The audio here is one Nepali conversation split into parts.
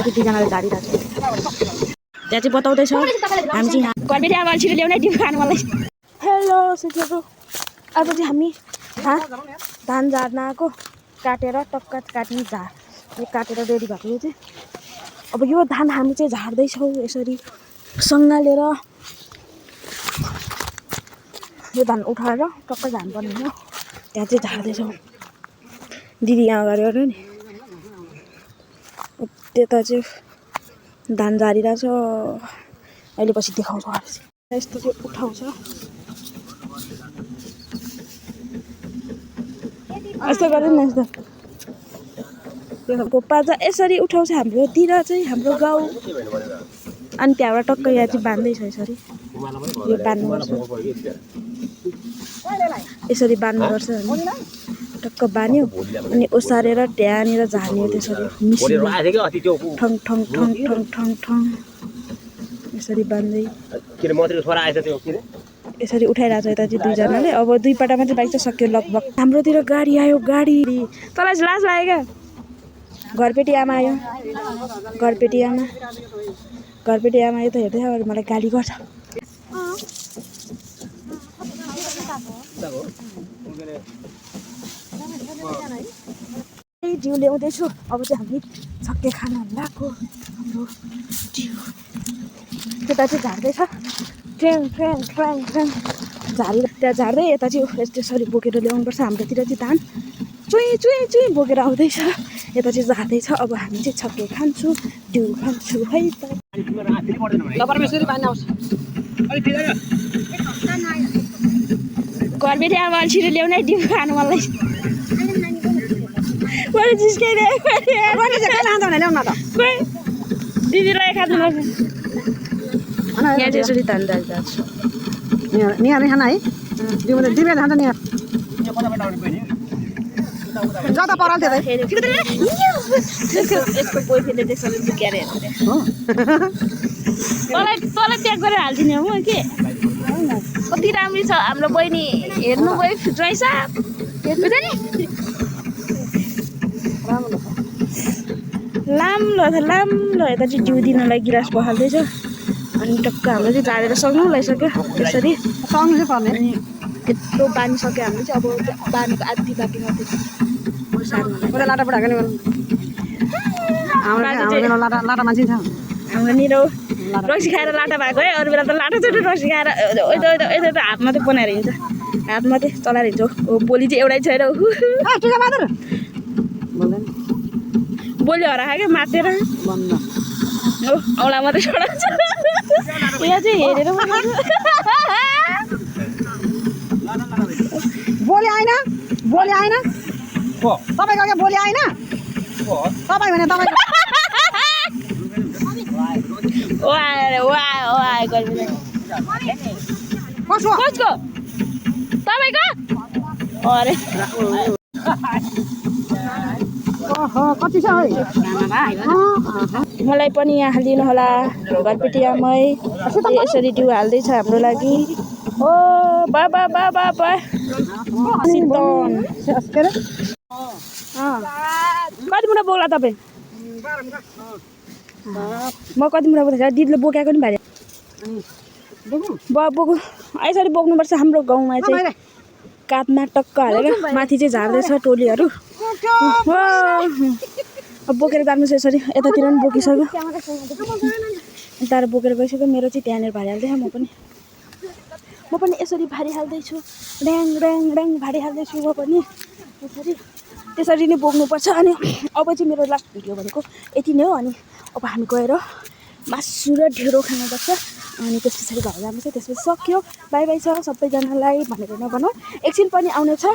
दुईजनाले झाडिरहेको छ त्यहाँ चाहिँ बताउँदैछ हामी चाहिँ यहाँ घरबेटी अब छिटो ल्याउने डिम खानु मलाई। हेलो साथीहरू, अब चाहिँ हामी धान झार्न आएको, काटेर टक्का काट्ने काटेर रेडी भएको यो चाहिँ। अब यो धान हामी चाहिँ झार्दैछौँ यसरी सँगालेर। यो धान उठाएर टक्कै झार्नुपर्ने हो, त्यहाँ चाहिँ झार्दैछौँ। दिदी यहाँ अगाडि अरे नि त्यता चाहिँ धान झारिरहेछ। अहिले पछि देखाउँछ यस्तो चाहिँ उठाउँछ। यस्तो गरेर नि यस्तो पाजा यसरी उठाउँछ हाम्रोतिर चाहिँ, हाम्रो गाउँ। अनि त्यहाँबाट टक्क यहाँ चाहिँ बाँध्दैछ यसरी। यो बाँध्नुपर्छ, यसरी बाँध्नुपर्छ। अनि टक्क बान्यो अनि ओसारेर त्यहाँनिर झार्ने त्यसरी मिसिनमा ठङ ठङ ठङ ठङ ठङ ठङ यसरी बाँध्दै यसरी उठाइरहेको छ यता चाहिँ दुईजनाले। अब दुई पल्ट मात्रै बाइक चाहिँ सक्यो लगभग। हाम्रोतिर गाडी आयो, गाडी तँलाई लाज लाग्यो क्या? घरपेटी आमा आयो, घरपेटी आमा आयो त हेर्दै अब मलाई गाली गर्छ। जिउ ल्याउँदैछु। अब चाहिँ हामी छक्के खाना लगाएको हाम्रो जिउ त्यता चाहिँ झार्दैछ। ट्रेङ ट्रेङ ट्रेङ ट्रेङ त्यहाँ झार्दै यता चाहिँ त्यसरी बोकेर ल्याउनुपर्छ। हाम्रोतिर चाहिँ धान चुई चुई चुई बोकेर आउँदैछ, यता चाहिँ झार्दैछ। अब हामी चाहिँ छक्के खान्छौँ, जिउ खान्छु है त। घरबेटी अब छिटो ल्याउने डिम खानु मलाई। दिदीलाई खानु यहाँ चाहिँ यसरी धान झारिरहेको छु। खाना है डिमे खान्छ नि जता पराल थियो यसको बोयफ्रेन्डले त्यसरी लुक्याएर तँलाई त्याग गरेर हालिदिने हो के? कति राम्री छ हाम्रो बहिनी, हेर्नु गयो ज्वाइँसा हेर्नु नि लाम्लो यता चाहिँ जिउ दिनलाई गिलास बहाल्दैछ। अनि टक्क हाम्रो चाहिँ झारेर सक्नु लगाइसक्यो त्यसरी सक्नु चाहिँ पर्ने। अनि यत्रो बानिसक्यो हामीले चाहिँ। अब बानीको आधी बाँकी मात्रै छ सार्नुलाई। लाटा पठाएको नि लाटा मान्छे छ हाम्रो निरो रक्सी खाएर लाटा भएको है। अरू बेला त लाटा चोटो रक्सी खाएर यता हात मात्रै बनाएर हिँड्छ, हात मात्रै चलाएर हिँड्छ। बोली चाहिँ एउटै छैन, बोली हराएको क्या मातेर औला मात्रै छोडाउँछ। यहाँ चाहिँ हेरेर बोली आएन तपाईँको क्या बोली आएन तपाईँ भने तपाईँ कसको तपाईँको अरे कति छ मलाई पनि यहाँ हालिदिनु होला। घरपेटी आमै यसरी डिउ हाल्दैछ हाम्रो लागि। ओ बाबा बाबा बा कति मुठा बोक्ला तपाईँ? म कति मुठा बोक्दैछ? दिदीले बोकाएको नि भाइ बोक्नु यसरी बोक्नुपर्छ। हाम्रो गाउँमा चाहिँ काठमा टक्क हालेर माथि चाहिँ झार्दैछ टोलीहरू। अब बोकेर जानुपर्छ यसरी। यतातिर पनि बोकिसक्यो, यता बोकेर गइसक्यो। मेरो चाहिँ त्यहाँनिर भारी हाल्दैछ, म पनि यसरी भारी हाल्दैछु। ड्याङ ड्याङ ड्याङ भारी हाल्दैछु म पनि यसरी। त्यसरी नै बोक्नुपर्छ। अनि अब चाहिँ मेरो लास्ट भिडियो भनेको यति नै हो। अनि अब हामी गएर मासु र ढेँडो खानुपर्छ। अनि त्यस पछाडि घर जानुपर्छ। त्यसपछि सक्यो, बाई बाई छ सबैजनालाई भनेर नभनौँ, एकछिन पनि आउनेछ।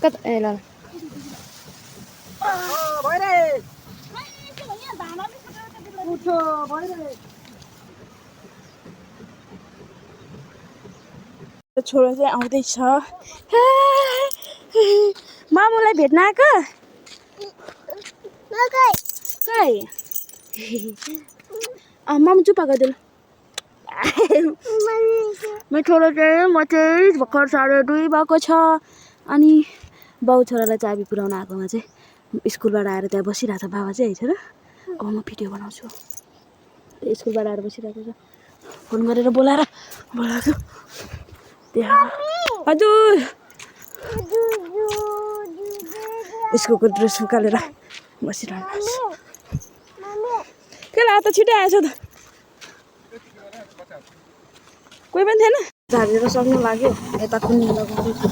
कता ए ल छोरो चाहिँ आउँदैछ मामुलाई भेट्न आएको कहीँ मामु चुप गरिदिनु मेरो छोरो चाहिँ म चाहिँ भर्खर 2:30 भएको छ अनि बाउ छोरालाई चाबी पुऱ्याउन आएकोमा चाहिँ स्कुलबाट आएर त्यहाँ बसिरहेको छ बाबा चाहिँ है छोरा अब म भिडियो बनाउँछु स्कुलबाट आएर बसिरहेको छ फोन गरेर बोलाएको त्यहाँ हजुर स्कुलको ड्रेस उकालेर बसिरहनु के ला त छिटै आएछ त कोही पनि थिएन झारेर सक्नु लाग्यो यता कुन्ने लगाउँदैछु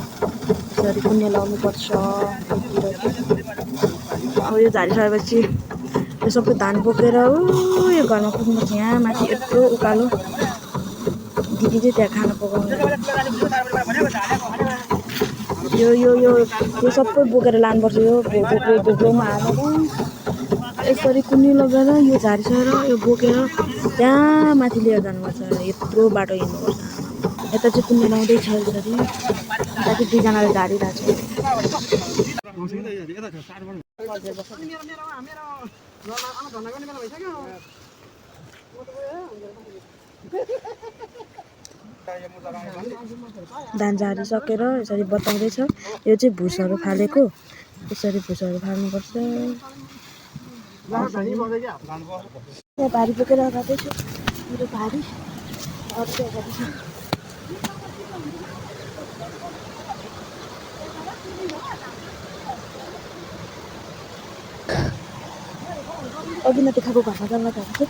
यसरी कुन्ने लगाउनुपर्छ अब यो झारिसकेपछि यो सबै धान बोकेर यो घरमा पुग्नुपर्छ यहाँ माथि यत्रो उकालो दिदी चाहिँ त्यहाँ खाना पकाउनु यो सबै बोकेर लानुपर्छ यो भोग्लोमा हालेर यसरी कुन्नी लगाएर यो झारिसकेर यो बोकेर त्यहाँ माथि लिएर जानुपर्छ यत्रो बाटो हिँड्नुपर्छ यता चाहिँ कुन्नी लाउँदैछ यसरी यता चाहिँ दुईजनाले झारिरहेको छ धान झारिसकेर यसरी बताउँदैछ यो चाहिँ भुसहरू फालेको यसरी भुसहरू फाल्नुपर्छ भारी बोकेर जाँदैछु मेरो भारी अघि नदेखाएको घरमा जान लगाएको छु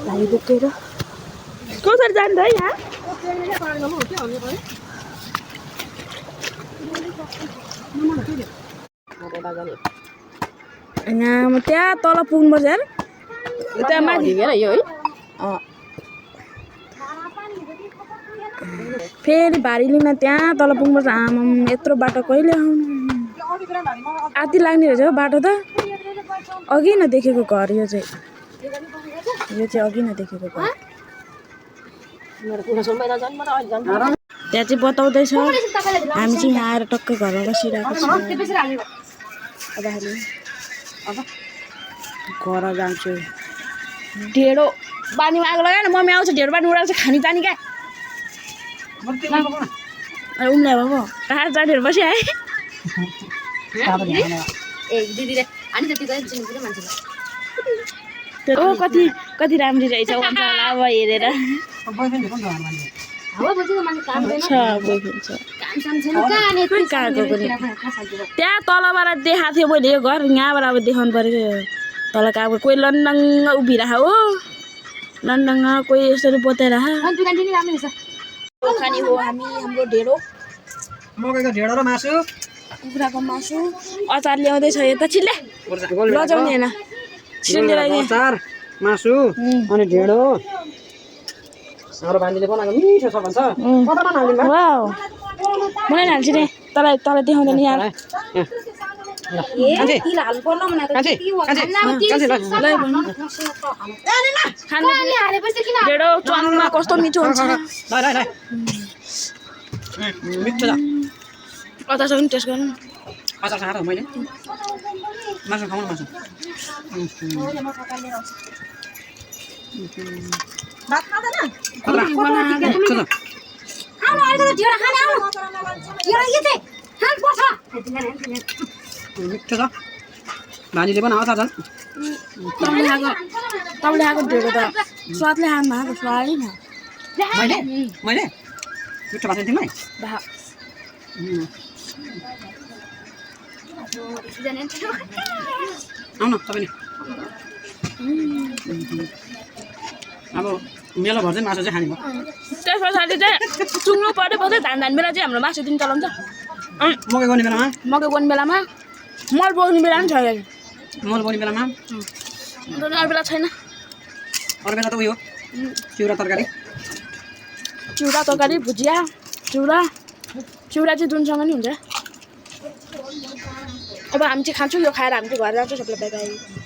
भारी बोकेर कसरी जान्छ है यहाँ यहाँ त्यहाँ तल पुग्नुपर्छ यार त्यहाँ माथि यो है फेरि भारी लिन त्यहाँ तल पुग्नुपर्छ आमाम यत्रो बाटो कहिले आउनु आती लाग्ने रहेछ बाटो त अघि नदेखेको घर यो चाहिँ अघि नदेखेको घर त्यहाँ चाहिँ बताउँदैछ हामी चाहिँ यहाँ आएर टक्कै घरमा बसिरहेको छौँ घर जान्छु ढेँडो बानीमा आगो लगाएन मम्मी आउँछ ढेँडो बानी उडाल्छ खानी जाने क्या उम्ले बाबु कहाँ जानेर बसी आए कति राम्री रहेछ भन्छ होला अब हेरेर त्यहाँ तलबाट देखाएको थियो मैले यो घर यहाँबाट अब देखाउनु पऱ्यो तल अब कोही लन्डङ उभिरह हो लन्डङ कोही यसरी बताइरह खाने हो हामी हाम्रो ढेँडो मकैको ढेँडो र मासु कुखुराको मासु अचार ल्याउँदैछ यता छिल्ले लजाउने होइन छिल्ले अचार मासु अनि ढेँडो हाम्रो भान्जीले बनाएको मिठो छ भन्छ कतामा हाल्दिनु भयो वाउ मलाई हाल्छु नि तँलाई देखाउँदैन यहाँ ढेँडो च्वाङमा कस्तो मिठो हुन्छ अचारसँग पनि टेस्ट गर्नु अचार खाएर मैले मासु खाउँ मासु मिठो छ भानीले पनि आउँछ झन् तपाईँले आएको ढेँडो त स्वादले खानु भएको स्वादै न मैले मिठो भएको तिमीलाई आउन तपाईँ अब मेलो भर चाहिँ मासु चाहिँ खाने भयो त्यस पछाडि चाहिँ चुङ्नु पऱ्यो पछि धान बेला चाहिँ हाम्रो मासु दिन चलाउँछ मकै गर्ने बेलामा मल बोक्ने बेला पनि छ मल बोक्ने बेलामा अरू बेला छैन अरू बेला त उयो चिउरा तरकारी भुजिया चिउरा चाहिँ जुनसँग नि हुन्छ अब हामी चाहिँ खान्छौँ यो खाएर हामी चाहिँ घर जान्छौँ सबलाई बाई बाई